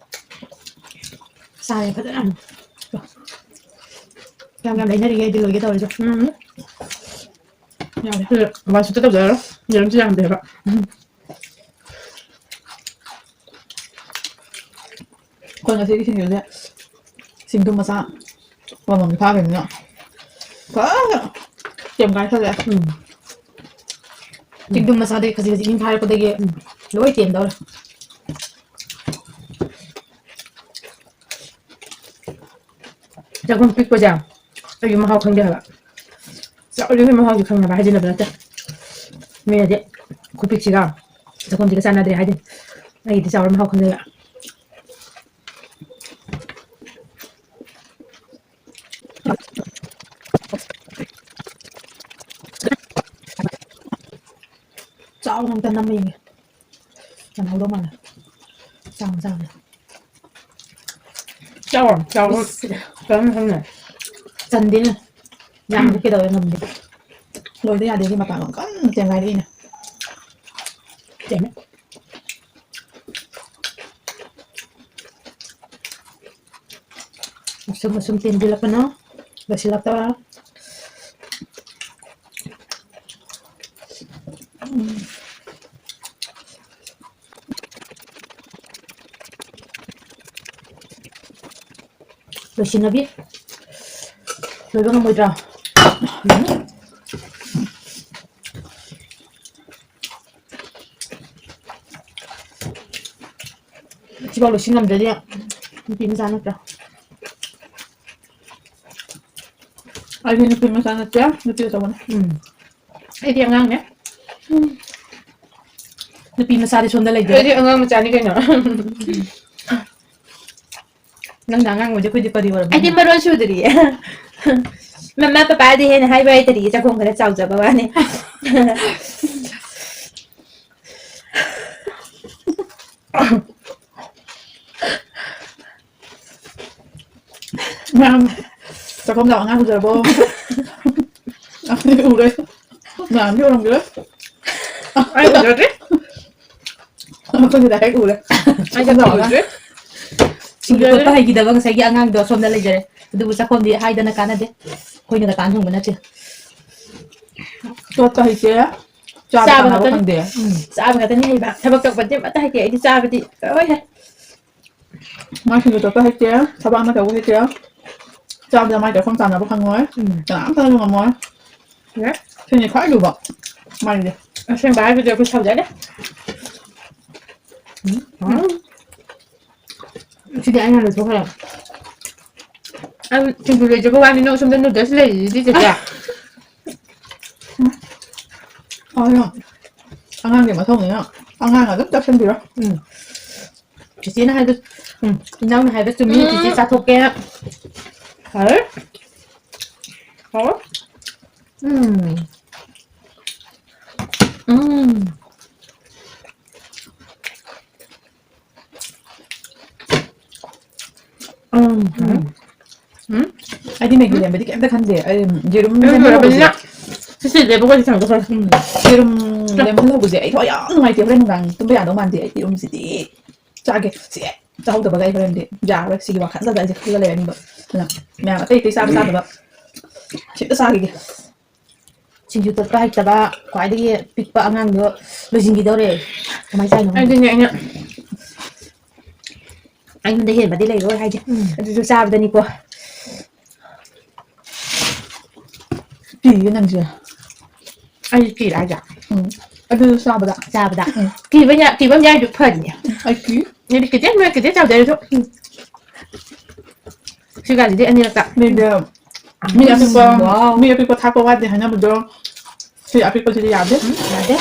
ꯆꯥꯔꯦ ꯐꯖꯅ꯫ ꯌꯥꯝ ꯌꯥꯝ ꯂꯩꯅꯔꯤꯌꯦ ꯑꯩꯗꯤ ꯂꯣꯏꯒꯦ ꯇꯧꯔꯤꯁꯦ꯫ ꯎꯝ꯫ ꯌꯥꯎꯔꯦ꯫ ꯁꯤ ꯋꯥꯏ ꯁꯤꯠꯇ ꯇꯧꯖꯔꯣ꯫ ꯌꯦꯔꯨꯝꯁꯨ ꯌꯥꯝꯗꯦ ꯍꯥꯏꯕ꯫ ꯑꯩꯈꯣꯏ ꯉꯁꯤꯒꯤ ꯁꯤꯡꯖꯨꯁꯦ ꯁꯤꯡꯖꯨ ꯃꯆꯥ ꯃꯃꯜ ꯐꯥꯈ꯭ꯔꯕꯅꯤꯅ ꯐꯖꯅ ꯇꯦꯝ ꯀꯥꯏ ꯈꯜꯂꯦ꯫ ꯎꯝ꯫ ꯆꯤꯡꯗꯨꯝ ꯃꯆꯥꯗꯒꯤ ꯈꯖꯤꯛ ꯈꯖꯤꯛ ꯏꯪ ꯐꯥꯔꯛꯄꯗꯒꯤ ꯎꯝ꯫ ꯂꯣꯏ ꯇꯦꯝꯗꯧꯔꯦ꯫ ꯆꯥꯛꯈꯨꯝ ꯄꯤꯛꯄꯁꯦ ꯑꯩꯁꯨ ꯃꯍꯥꯎ ꯈꯪꯗꯦ ꯍꯥꯏꯕ꯫ ꯆꯥꯎꯔꯤꯕꯒꯤ ꯃꯍꯥꯎꯁꯦ ꯈꯪꯉꯕ ꯍꯥꯏꯖꯤꯟꯅꯕ ꯅꯠꯇꯦ꯫ ꯃꯤꯅꯗꯤ ꯈꯨꯄꯤꯛꯁꯤꯒ ꯆꯥꯛꯈꯨꯝꯁꯤꯒ ꯆꯥꯟꯅꯗ꯭ꯔꯦ ꯍꯥꯏꯗꯤ꯫ ꯑꯩꯒꯤꯗꯤ ꯆꯥꯎꯔ ꯃꯍꯥꯎ ꯈꯪꯗꯦꯕ꯫ ꯆꯥꯎꯅ ꯑꯝꯇ ꯅꯝꯃ ꯌꯦꯡꯒꯦ꯫ ꯌꯥꯝ ꯍꯧꯗꯧ ꯃꯥꯜꯂꯦ꯫ ꯆꯥꯎꯅ ꯆꯥꯎꯅ꯫ ꯆꯥꯎ, ꯆꯥꯎ꯫ ꯏꯁ꯫ ꯆꯥꯎ, ꯆꯥꯎ꯫ ꯆꯟꯗꯦꯅꯦ꯫ ꯌꯥꯝꯗꯤ ꯀꯩꯗꯧꯋꯦ ꯉꯝꯗꯦ꯫ ꯂꯣꯏꯗ ꯌꯥꯗꯦ ꯁꯤ ꯃꯇꯥ ꯑꯃ ꯀꯟꯅ ꯆꯦꯡꯒꯥꯏꯔꯛꯏꯅꯦ꯫ ꯆꯦꯡꯉꯦ꯫ ꯃꯁꯨꯝ ꯃꯁꯨꯝ ꯇꯦꯟꯁꯤꯜꯂꯛꯄꯅ ꯂꯣꯏꯁꯤꯜꯂꯛꯇꯧꯔꯦ꯫ ꯎꯝ꯫ ꯂꯣꯏꯁꯤꯟꯅꯕꯤ꯫ ꯂꯣꯏꯕ ꯉꯝꯃꯣꯏꯗ꯭ꯔꯣ? ꯁꯤꯐꯥꯎ ꯂꯣꯏꯁꯤꯟ ꯉꯝꯗ꯭ꯔꯗꯤ ꯅꯨꯄꯤ ꯃꯆꯥ ꯅꯠꯇ꯭ꯔꯥ? ꯑꯩꯗꯤ ꯅꯨꯄꯤ ꯃꯆꯥ ꯅꯠꯇꯦ, ꯅꯨꯄꯤ ꯑꯆꯧꯕꯅꯦ꯫ ꯎꯝ꯫ ꯑꯩꯗꯤ ꯑꯉꯥꯡꯅꯦ꯫ ꯎꯝ꯫ ꯅꯨꯄꯤ ꯃꯆꯥꯗꯤ ꯁꯣꯝꯗ ꯂꯩꯇꯦ꯫ ꯑꯩꯗꯤ ꯑꯉꯥꯡ ꯃꯆꯥꯅꯤ ꯀꯩꯅꯣ꯫ ꯅꯪꯅ ꯑꯉꯥꯡ ꯑꯣꯏꯗꯤ ꯑꯩꯈꯣꯏꯗꯤ ꯀꯔꯤ ꯑꯣꯏꯔꯝꯃꯅꯤ? ꯑꯩꯗꯤ ꯃꯔꯣꯟ ꯁꯨꯗ꯭ꯔꯤꯌꯦ꯫ ꯃꯃꯥ ꯄꯄꯥꯗꯤ ꯍꯦꯟꯅ ꯍꯥꯏꯕ ꯍꯩꯇ꯭ꯔꯤꯌꯦ, ꯆꯥꯛꯈꯣꯝ ꯈꯔ ꯆꯥꯎꯖꯕ ꯋꯥꯅꯤ꯫ ꯃꯌꯥꯝ ꯆꯥꯛꯈꯨꯝꯗ ꯑꯉꯥꯡ ꯎꯖꯔꯕꯣ? ꯑꯩꯈꯣꯏꯗꯤ ꯎꯔꯦ꯫ ꯃꯌꯥꯝꯗꯤ ꯎꯔꯝꯈꯤꯔꯣꯏ꯫ ꯑꯩ ꯎꯖꯗ꯭ꯔꯤ꯫ ꯑꯩꯈꯣꯏꯗꯤ direct ꯎꯔꯦ꯫ ꯑꯩ ꯆꯥꯛꯈꯨꯝꯗ ꯑꯉꯥꯡ꯫ ꯎꯖꯗ꯭ꯔꯤ꯫ ꯁꯤꯡꯖꯨ ꯇꯣꯠꯄ ꯍꯩꯈꯤꯗꯕ ꯉꯁꯥꯏꯒꯤ ꯑꯉꯥꯡꯗꯣ ꯑꯁꯣꯝꯗ ꯂꯩꯖꯔꯦ꯫ ꯑꯗꯨꯕꯨ ꯆꯥꯛꯈꯣꯝꯗꯤ ꯍꯥꯏꯗꯅ ꯀꯥꯟꯅꯗꯦ꯫ ꯑꯩꯈꯣꯏꯅꯒ ꯇꯥꯟ ꯊꯣꯡꯕ ꯅꯠꯇꯦ꯫ ꯇꯣꯠꯄ ꯍꯩꯇꯦ꯫ ꯆꯥꯕ ꯆꯥꯕ ꯀꯅꯥꯅꯣ ꯈꯛꯇꯅꯤ꯫ ꯈꯪꯗꯦ꯫ ꯎꯝ, ꯆꯥꯕ ꯈꯛꯇꯅꯤ ꯍꯩꯕ꯫ ꯊꯕꯛ ꯇꯧꯕꯗꯤ ꯑꯃꯠꯇ ꯍꯩꯇꯦ꯫ ꯑꯩꯗꯤ ꯆꯥꯕꯗꯤ ꯂꯣꯏ ꯍꯩ꯫ ꯃꯥ ꯁꯤꯡꯖꯨ ꯇꯣꯠꯄ ꯍꯩꯇꯦ꯫ ꯊꯕꯛ ꯑꯃ ꯇꯧꯕ ꯍꯩꯇꯦ꯫ ꯆꯥꯕꯗ ꯃꯥꯏ ꯆꯥꯛꯈꯣꯝ ꯆꯥꯝꯅꯕ ꯈꯪꯉꯣꯏ꯫ ꯎꯝ꯫ ꯀꯅꯥꯝꯇꯅ ꯉꯝꯃꯣꯏ꯫ ꯌꯥꯔꯦ꯫ ꯁꯤꯅꯤ ꯈ꯭ꯋꯥꯏ ꯂꯨꯕ꯫ ꯃꯥꯏꯗꯤ꯫ ꯑꯁꯦꯡꯕ ꯍꯥꯏꯕꯗꯤ ꯑꯩꯈꯣꯏ ꯁꯥꯎꯖꯗꯦ꯫ ꯎꯝ꯫ ꯎꯝ꯫ ꯁꯤꯗꯤ ꯑꯩꯅ ꯂꯣꯏꯊꯣꯛꯈ꯭ꯔꯦ꯫ ꯑꯩ ꯁꯤꯡꯖꯨ ꯂꯩꯖꯕ ꯋꯥꯅꯤ, ꯅꯪ ꯁꯣꯝꯗ noodles ꯂꯩꯔꯤꯁꯤꯗꯤ, ꯆꯦꯆꯦ꯫ ꯑꯗꯣ ꯑꯉꯥꯡꯒꯤ ꯃꯊꯧꯅꯤꯅ ꯑꯉꯥꯡ ꯑꯗꯨꯝ ꯆꯥꯁꯤꯟꯕꯤꯔꯣ꯫ ꯎꯝ꯫ ꯆꯤꯆꯦꯅ ꯍꯥꯏꯕ, ꯎꯝ, ꯏꯅꯥꯎꯅ ꯍꯥꯏꯕ ꯆꯨꯝꯃꯤ, ꯎꯝ꯫ ꯆꯤꯆꯦ ꯆꯥꯊꯣꯛꯀꯦ꯫ ꯍꯥꯎꯔꯦ? ꯍꯥꯎꯔꯦ? ꯎꯝ꯫ ꯎꯝ꯫ ꯎꯝ꯫ ꯎꯝ꯫ ꯎꯝ꯫ ꯑꯩꯗꯤ ꯃꯦꯒꯤ ꯎꯝ꯫ ꯂꯦꯝꯕꯗꯤ ꯀꯩꯝꯇ ꯈꯟꯗꯦ꯫ ꯑꯩ ꯌꯦꯔꯨꯝ ꯎꯝ, ꯂꯦꯝꯍꯜꯍꯧꯕꯁꯦ꯫ ꯂꯣꯏꯔꯕꯅꯤꯅ ꯁꯤꯁꯦ ꯂꯦꯝꯕꯒꯗꯤ ꯊꯝꯒꯦ ꯈꯜꯂꯦ꯫ ꯎꯝ꯫ ꯌꯦꯔꯨꯝ ꯂꯦꯝꯍꯜꯍꯧꯕꯁꯦ ꯑꯩ ꯊꯋꯥꯏ ꯌꯥꯝ ꯅꯨꯡꯉꯥꯏꯇꯦ꯫ ꯍꯣꯔꯦꯟ ꯅꯨꯡꯗꯥꯡ ꯇꯨꯝꯕ ꯌꯥꯗꯧ ꯃꯥꯟꯗꯦ꯫ ꯑꯩ ꯌꯦꯔꯨꯝꯁꯤꯗꯤ ꯆꯥꯒꯦ꯫ ꯁꯤ ꯍꯦꯛ ꯆꯥꯍꯧꯗꯕꯒ ꯑꯩ ꯍꯣꯔꯦꯟꯗꯤ ꯌꯥꯔꯔꯣꯏ꯫ ꯁꯤꯒꯤ ꯋꯥꯈꯜꯗ ꯑꯩꯁꯦ ꯈꯜꯂ ꯂꯩꯔꯅꯤꯕ꯫ ꯑꯗꯨꯅ ꯃꯌꯥꯝ ꯑꯇꯩ ꯑꯇꯩ ꯆꯥꯕ ꯆꯥꯗꯕ ꯈꯤꯇ ꯆꯥꯈꯤꯒꯦ꯫ ꯁꯤꯡꯖꯨ ꯇꯣꯠꯄ ꯍꯩꯇꯕ ꯈ꯭ꯋꯥꯏꯗꯒꯤ ꯄꯤꯛꯄ ꯑꯉꯥꯡꯗꯣ ꯂꯣꯏꯁꯤꯟꯈꯤꯗꯧꯔꯦ꯫ ꯀꯃꯥꯏꯅ ꯆꯥꯏꯅꯣ ꯈꯪꯗꯦ꯫ ꯑꯗꯨꯅꯦ ꯑꯩꯅ ꯑꯩꯉꯣꯟꯗ ꯍꯦꯟꯕꯗꯤ ꯂꯩꯔꯣꯏ ꯍꯥꯏꯁꯦ꯫ ꯎꯝ꯫ ꯑꯗꯨꯁꯨ ꯆꯥꯕꯗꯅꯤꯀꯣ꯫ ꯀꯤꯌꯦ ꯅꯪꯁꯦ꯫ ꯑꯩ ꯀꯤꯔꯦ ꯍꯥꯏꯁꯦ꯫ ꯎꯝ꯫ ꯑꯗꯨꯁꯨ ꯆꯥꯕꯗ꯫ ꯆꯥꯕꯗ꯫ ꯎꯝ꯫ ꯀꯤꯕ ꯌꯥ-, ꯀꯤꯕ ꯑꯃ ꯌꯥꯎꯔꯤꯗꯣ ꯐꯔꯤꯅꯦ꯫ ꯑꯩ ꯀꯤ꯫ ꯑꯩꯗꯤ ꯀꯤꯗꯦ, ꯅꯣꯏ ꯀꯤꯗꯦ ꯆꯥꯎꯗꯦ ꯑꯩꯁꯨ꯫ ꯎꯝ꯫ ꯁꯤꯒꯥꯁꯤꯗꯤ ꯑꯅꯤꯔꯛꯇ꯫ ꯃꯤꯗꯤ ꯃꯤ ꯑꯄꯤꯛꯄ, ꯋꯥꯎ꯫ ꯃꯤ ꯑꯄꯤꯛꯄ ꯊꯥꯛꯄ ꯋꯥꯠꯇꯦ ꯍꯥꯏꯅꯕꯗꯣ, ꯁꯤ ꯑꯄꯤꯛꯄꯁꯤꯗꯤ ꯌꯥꯗꯦ꯫ ꯎꯝ, ꯌꯥꯗꯦ꯫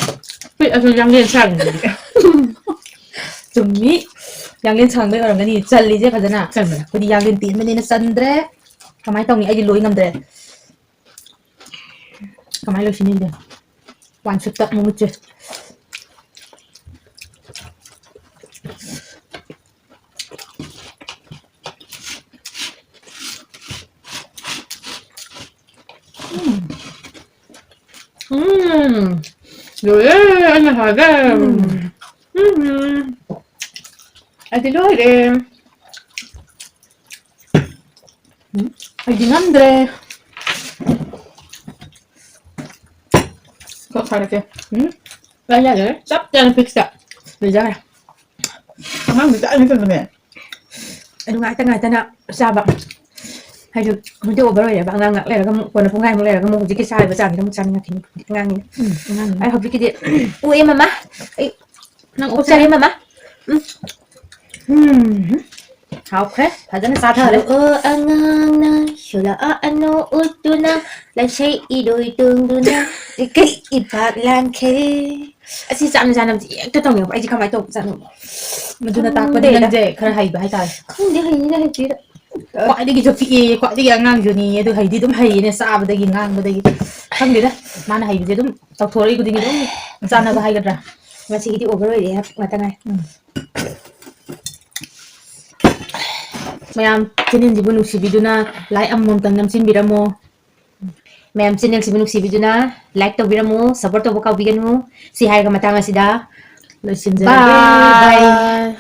ꯄꯤꯛꯑꯁꯨ ꯌꯥꯡꯂꯦꯟ ꯁꯥꯡꯉꯤꯗꯨꯗꯤ꯫ ꯆꯨꯝꯃꯤ꯫ ꯌꯥꯡꯂꯦꯟ ꯁꯥꯡꯕꯩ ꯑꯣꯏꯔꯝꯒꯅꯤ ꯆꯜꯂꯤꯁꯦ ꯐꯖꯅ꯫ ꯆꯟꯕꯅꯦ꯫ ꯑꯩꯈꯣꯏꯗꯤ ꯌꯥꯡꯂꯦꯟ ꯇꯦꯟꯕꯅꯤꯅ ꯆꯟꯗ꯭ꯔꯦ꯫ ꯀꯃꯥꯏꯅ ꯇꯧꯅꯤ? ꯑꯩꯗꯤ ꯂꯣꯏ ꯉꯝꯗ꯭ꯔꯦ꯫ ꯀꯃꯥꯏꯅ ꯂꯣꯏꯁꯤꯟꯅꯤ? ꯋꯥꯟ ꯁꯨꯠꯇ ꯃꯃꯨꯠꯁꯦ꯫ ꯎꯝ꯫ ꯎꯝ꯫ ꯂꯣꯏꯔꯦ, ꯑꯩꯅ ꯍꯥꯏꯒꯦ꯫ ꯎꯝ꯫ ꯎꯝ꯫ ꯑꯩꯗꯤ ꯂꯣꯏꯔꯦ꯫ ꯑꯩꯗꯤ ꯉꯝꯗ꯭ꯔꯦ꯫ ꯀꯛ ꯁꯥꯔꯛꯀꯦ꯫ ꯎꯝ꯫ ꯂꯥꯏ ꯌꯥꯗ꯭ꯔꯦ꯫ ꯆꯞ ꯆꯥꯅ ꯐꯤꯛꯁꯇ ꯂꯣꯏꯖꯈ꯭ꯔꯦ꯫ ꯑꯉꯥꯡꯗꯤ ꯆꯥꯛ ꯆꯥꯅꯤꯡꯗꯕꯅꯦ꯫ ꯑꯗꯨ ꯉꯥꯛꯇ ꯉꯥꯛꯇꯅ ꯆꯥꯕ꯫ ꯍꯥꯏꯗꯤ ꯍꯧꯖꯤꯛ ꯑꯣꯚꯔ ꯑꯣꯏꯔꯦꯕ꯫ ꯑꯉꯥꯡ ꯉꯥꯛ ꯂꯩꯔꯒ ꯑꯃꯨꯛ ꯀꯣꯟꯅ ꯄꯨꯡꯈꯥꯏꯃꯨꯛ ꯂꯩꯔꯒ ꯑꯃꯨꯛ ꯍꯧꯖꯤꯛꯀꯤ ꯆꯥꯔꯤꯕ ꯆꯥꯡꯁꯤꯗ ꯑꯃꯨꯛ ꯆꯥꯅꯤꯡꯉꯛꯈꯤꯅꯤ꯫ ꯍꯧꯖꯤꯛꯀꯤ ꯑꯉꯥꯡꯅꯤꯅ꯫ ꯎꯝ, ꯑꯉꯥꯡꯅꯤꯅ꯫ ꯑꯩ ꯍꯧꯖꯤꯛꯀꯤꯗꯤ ꯑꯣꯛꯑꯦ ꯃꯃꯥ꯫ ꯑꯩ ꯅꯪ ꯑꯣꯛꯆꯔꯦ ꯑꯣꯛꯆꯔꯦ꯫ ꯃꯃꯥ꯫ ꯎꯝ꯫ ꯎꯝ꯫ ꯍꯥꯎꯈ꯭ꯔꯦ꯫ ꯐꯖꯅ ꯆꯥꯊꯔꯦ꯫ ꯑꯣ ꯑꯉꯥꯡꯅ ꯁꯣꯂꯛꯑ ꯑꯅꯣ ꯎꯠꯇꯨꯅ ꯂꯩꯁꯩ ꯏꯔꯣꯏ ꯇꯣꯡꯗꯨꯅ ꯏꯀꯩ ꯏꯄꯥꯛ ꯂꯥꯡꯈꯦ꯫ ꯑꯁꯤ ꯆꯥꯅ ꯆꯥꯅꯕꯁꯤ ꯍꯦꯛꯇ ꯇꯧꯅꯤꯡꯉꯛꯄ꯫ ꯑꯩꯁꯦ ꯀꯃꯥꯏꯅ ꯇꯧꯕ ꯆꯥꯅꯣ? ꯃꯗꯨꯅ ꯇꯥꯛꯄꯗꯤ ꯈꯪꯗꯦꯗ꯫ ꯅꯪꯁꯦ ꯈꯔ ꯍꯩꯕ ꯍꯥꯏꯇꯥꯔꯦ꯫ ꯈꯪꯗꯦ, ꯍꯩꯅꯤꯅ ꯍꯩꯇ꯭ꯔꯤꯔ꯫ ꯈ꯭ꯋꯥꯏꯗꯒꯤꯁꯨ ꯄꯤꯛꯑꯦ, ꯈ꯭ꯋꯥꯏꯗꯒꯤ ꯑꯉꯥꯡꯁꯨꯅꯦ, ꯑꯗꯨ ꯍꯩꯗꯤ ꯑꯗꯨꯝ ꯍꯩꯌꯦꯅꯦ, ꯆꯥꯕꯗꯒꯤ ꯉꯥꯡꯕꯗꯒꯤ꯫ ꯈꯪꯗꯦꯗ, ꯃꯥꯅ ꯍꯩꯕꯁꯦ ꯑꯗꯨꯝ ꯇꯧꯊꯣꯔꯛꯏ ꯈꯨꯗꯤꯡꯒꯤ ꯑꯗꯨꯝ ꯆꯥꯟꯅꯕ ꯍꯥꯏꯒꯗ꯭ꯔꯥ? ꯉꯁꯤꯒꯤꯗꯤ ꯑꯣꯚꯔ ꯑꯣꯏꯔꯦ ꯉꯥꯛꯇ ꯉꯥꯏ꯫ ꯎꯝ꯫ ꯃꯌꯥꯝ ꯆꯦꯅꯦꯜꯁꯤꯕꯨ ꯅꯨꯡꯁꯤꯕꯤꯗꯨꯅ ꯂꯥꯏꯛ ꯑꯃꯃꯝꯇꯪ ꯅꯝꯁꯤꯟꯕꯤꯔꯝꯃꯣ꯫ ꯃꯌꯥꯝ ꯆꯦꯅꯦꯜꯁꯤꯕꯨ ꯅꯨꯡꯁꯤꯕꯤꯗꯨꯅ ꯂꯥꯏꯛ ꯇꯧꯕꯤꯔꯝꯃꯨ, ꯁꯞꯄꯣꯔꯠ ꯇꯧꯕ ꯀꯥꯎꯕꯤꯒꯅꯨ꯫ ꯁꯤ ꯍꯥꯏꯔꯒ ꯃꯇꯥꯡ ꯑꯁꯤꯗ ꯂꯣꯏꯁꯤꯟꯖꯔꯒꯦ꯫ ꯕꯥꯏ꯫ ꯕꯥꯏ꯫